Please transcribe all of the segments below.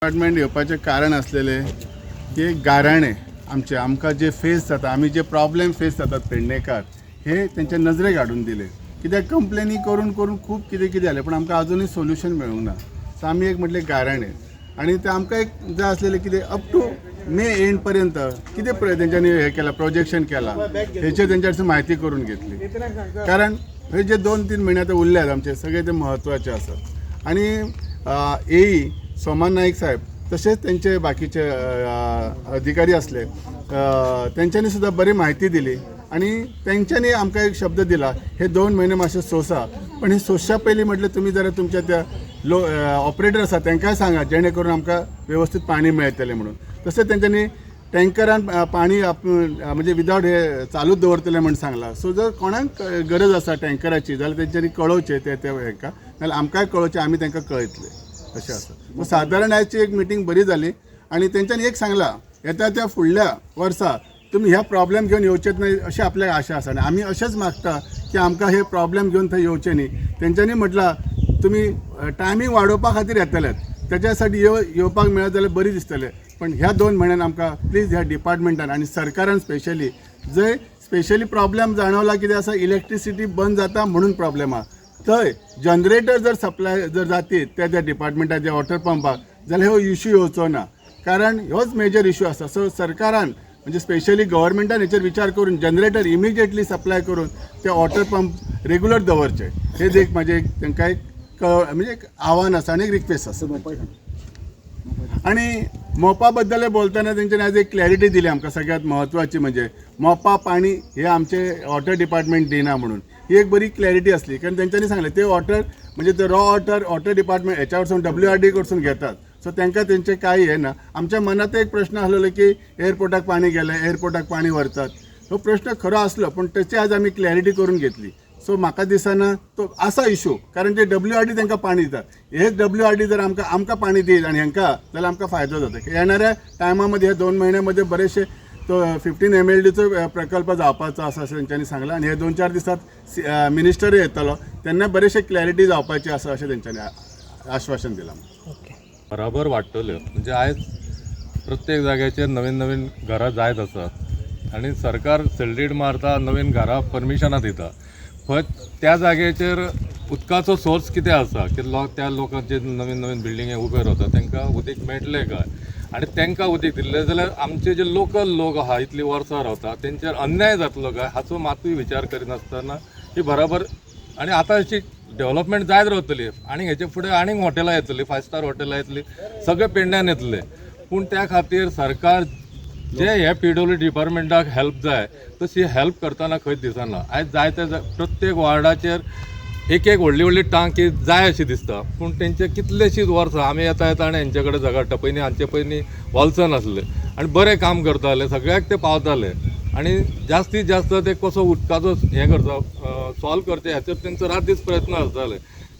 Department येवपाचें कारण आसलेलें की गाराणें आमचें आमकां जे फेस जाता, आमी जे प्रॉब्लेम फेस जातात पेडणेकार, हे तेंच्या नजरेक हाडून दिले. कित्याक कंप्लेनी करून करून खूब कितें कितें जालें, पूण आमकां आजुनूय सोल्युशन मेळूंक ना. सो आमी एक म्हटलें गाराणें आनी तें आमकां एक जाय आसलेलें कितें अप टू मे एंड पर्यंत कितें तेंच्यांनी हें केलां, प्रोजेक्शन केलां, हेचेर तेंच्या कडसून म्हायती करून घेतली. कारण हे जे 2-3 म्हयने आतां उरल्यात आमचे सगळे ते म्हत्वाचे आसात. आनी एई सोमान नाईक साहेब तशेंच तेंचे बाकीचे अधिकारी आसले, तेंच्यांनी सुद्दां बरी म्हायती दिली आनी तेंच्यांनी आमकां एक शब्द दिला, हे 2 म्हयने मातशे सोंसा. पण हे सोंसच्या पयलीं म्हटलें तुमी जरा तुमच्या त्या लो ऑपरेटर आसा तांकांय सांगा, जेणे करून आमकां वेवस्थीत पाणी मेळटलें म्हणून. तशेंच तेंच्यांनी टँकरान पाणी म्हणजे विदावट हे चालूच दवरतले म्हण सांगलां. सो जर कोणाक गरज आसा टँकराची जाल्यार तेंच्यांनी कळोवचें ते ते हेका, नाल्यार आमकांय कळोवचें, आमी तांकां कळयतले अशें आसा. सो सादारण आयची एक मिटींग बरी जाली आनी तेंच्यांनी एक सांगलां, येता त्या फुडल्या वर्सा तुमी ह्या प्रॉब्लेम घेवन येवचेच न्हय अशी आपल्याक आशा आसा. आनी आमी अशेंच मागता की आमकां हे प्रॉब्लेम घेवन थंय येवचे न्ही. तेंच्यांनी म्हटलां तुमी टायमींग वाडोवपा खातीर येतलेत, तेच्या साठी येवपाक मेळत जाल्यार बरी दिसतलें. पण ह्या 2 म्हयन्यान आमकां प्लीज ह्या डिपार्टमेंटान आनी सरकारान स्पेशली जंय स्पेशली प्रॉब्लेम जाणवला कितें आसा, इलेक्ट्रिसिटी बंद जाता म्हणून प्रॉब्लेम आहा, थंय जनरेटर जर सप्लाय जर जातीत त्या त्या डिपार्टमेंटाच्या वॉटर पंपाक जाल्यार हो इशू येवचो ना, कारण होच मेजर इशू आसा. सो सरकारान म्हणजे स्पेशली गव्हर्मेंटान हेचेर विचार करून जनरेटर इमिजिएटली सप्लाय करून ते वॉटर पंप रेगुलर दवरचे, हेच एक म्हाजें एक तांकां एक म्हणजे एक आव्हान आसा आनी एक रिक्वेस्ट आसा. आनी मोपा बद्दल बोलतना तेंच्यांनी आज एक क्लॅरिटी दिली आमकां. सगळ्यात म्हत्वाची म्हणजे मोपा पाणी हे आमचे वॉटर डिपार्टमेंट दिना म्हणून, ही एक बरी क्लॅरिटी आसली. कारण तेंच्यांनी सांगलें ते वॉटर म्हणजे ते रॉ वॉटर वॉटर डिपार्टमेंट हेच्या कडसून डब्ल्यू आर डी कडसून घेतात. सो तांकां तेंचे कांय हे ना. आमच्या मनात एक प्रश्न आसलेलो की एअरपोर्टाक पाणी गेलें, एअरपोर्टाक पाणी व्हरतात, हो प्रश्न खरो आसलो, पूण तेची आज आमी क्लॅरिटी करून घेतली. सो म्हाका दिसना तो आसा इशू, कारण ते डब्ल्यू आर डी तांकां पाणी दितात. हेच डब्ल्यू आर डी जर आमकां आमकां पाणी दित आनी हांकां जाल्यार आमकां फायदो जाता. येणाऱ्या टायमा मध्ये ह्या 2 म्हयन्यामध्ये बरेचशे तो 15 एमएलडीचो प्रकल्प जावपाचो आसा अशें तेंच्यांनी सांगलां. आनी हे 2-4 दिसात मिनिस्टरूय येतलो, तेन्ना बरेचशे क्लॅरिटी जावपाची आसा अशें तेंच्यांनी आश्वासन दिलां. ओके. बराबर वाडटल्यो. म्हणजे आयज प्रत्येक जाग्याचेर नवीन नवीन घरां जायत आसात आनी सरकार सेल्डीड मारता, नवीन घरां परमिशनां दिता. खंय त्या जाग्याचेर उदकाचो सोर्स कितें आसा की त्या लोकांचे नवीन नवीन बिल्डिंगे उबे रावता तांकां उदीक मेळटलें काय? आनी तांकां उदीक दिल्लें जाल्यार आमचे जे लोकल लोक आहा, इतलीं वर्सां रावता, तेंचेर अन्याय जातलो काय हाचो मातूय विचार करिनासतना ही बराबर. आनी आतां अशी डेव्हलपमेंट जायत रावतली आनी हेचे फुडें आनीक हॉटेलां येतलीं, फायव स्टार हॉटेलां येतलीं, सगळे पेडण्यान येतले. पूण त्या खातीर सरकार जे हे पीडब्ल्यू डिपार्टमेंटाक हेल्प जाय तशी हेल्प करतना खंयच दिसना. आयज जायते प्रत्येक वार्डाचेर एक एक व्हडली व्हडली टांकी जाय अशी दिसता, पूण तेंचे कितलेशींच वर्सां आमी येता येता आनी हेंचे कडेन झगडटा. पयलीं हांचे पयलीं वॉल्सन आसले आनी बरें काम करताले, सगळ्याक ते पावताले आनी जास्तीत जास्त ते कसो उदकाचो हें करता, सॉल्व करचें हाचेर तेंचो रात दीस प्रयत्न आसताले.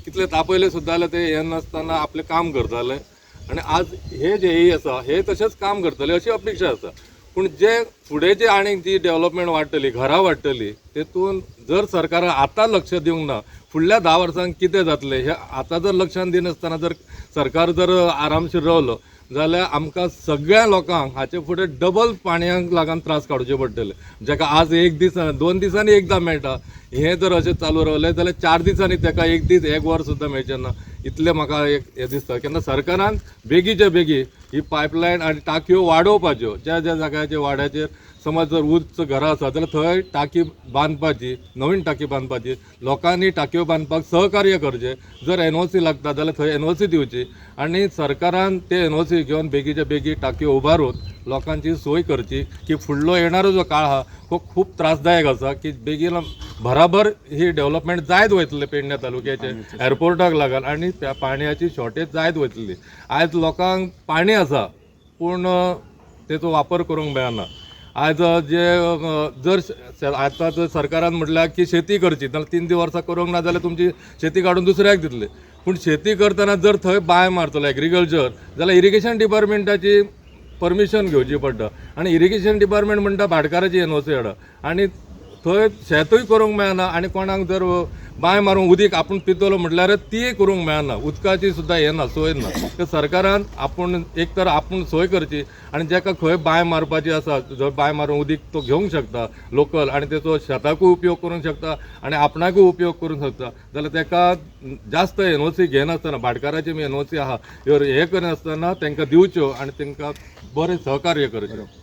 कितले तापयले सुद्दां जाल्यार ते हे नासतना आपलें काम करताले. आनी आज हे जे एई आसा हे तशेंच काम करतले अशी अपेक्षा आसा. पूण जे फुडें जे आनीक जी डेव्हलपमेंट वाडटली, घरां वाडटली, तेतून जर सरकारान आतां लक्ष दिवंक ना, फुडल्या 10 वर्सांक कितें जातलें हें आतां जर लक्षान दिनासतना जर सरकार जर आरामशीर रावलो जाल्यार आमकां सगळ्या लोकांक हाचे फुडें डबल पाणयाक लागून त्रास काडचे पडटले. जाका आज एक दीस 2 दिसांनी एकदां मेळटा, हें जर अशें चालू रावलें जाल्यार 4 दिसांनी ताका एक दीस एक वर सुद्दां मेळचें ना. इतलें म्हाका एक हें दिसता, केन्ना सरकारान बेगीच्या बेगी ही पायपलायन आनी टाकयो वाडोवपाच्यो. ज्या ज्या जाग्याचेर वाड्याचेर समज जर उंच घरां आसा जाल्यार थंय टाकी बांदपाची, नवीन टाकी बांदपाची, लोकांनी टाकयो बांदपाक सहकार्य करचें. जर एनओसी लागता जाल्यार थंय एनओसी दिवची आनी सरकारान ते एनओसी घेवन बेगीच्या बेगी टाकयो उबारून लोकांची सोय करची की फुडलो येणारो जो काळ आहा हो खूब त्रासदायक आसा की बेगीन बराबर ही डेव्हलपमेंट जायत वयतले पेडण्या तालुक्याचे एअरपोर्टाक लागून आनी त्या पाणयाची शॉर्टेज जायत वयतली. आयज लोकांक पाणी आसा पूण तेचो वापर करूंक मेळना. आयज जे जर आतां जर सरकारान म्हटल्यार की शेती करची जाल्यार 3 वर्सां करूंक ना जाल्यार तुमची शेती काडून दुसऱ्याक दितले. पूण शेती करतना जर थंय बांय मारतलो एग्रीकल्चर जाल्यार इरिगेशन डिपार्टमेंटाची परमिशन घेवची पडटा आनी इरिगेशन डिपार्टमेंट म्हणटा भाटकाराची एनओसी हाडा आनी थंय शेतूय करूंक मेळना आनी कोणाक जर बांय मारून उदीक आपूण पितलो म्हटल्यार तीय करूंक मेळना. उदकाची सुद्दां हें ना, सोय ना. तर सरकारान आपूण एक तर आपूण सोय करची आनी जाका खंय बांय मारपाची आसा, जंय बांय मारून उदीक तो घेवंक शकता लोकल आनी तेचो शेताकूय उपयोग करूंक शकता आनी आपणाकूय उपयोग करूंक शकता, जाल्यार तेका जास्त एनओसी घेनासतना, भाटकाराची एनओसी आहा ह्यो हे करिनासतना तांकां दिवच्यो आनी तांकां बरें सहकार्य करचें.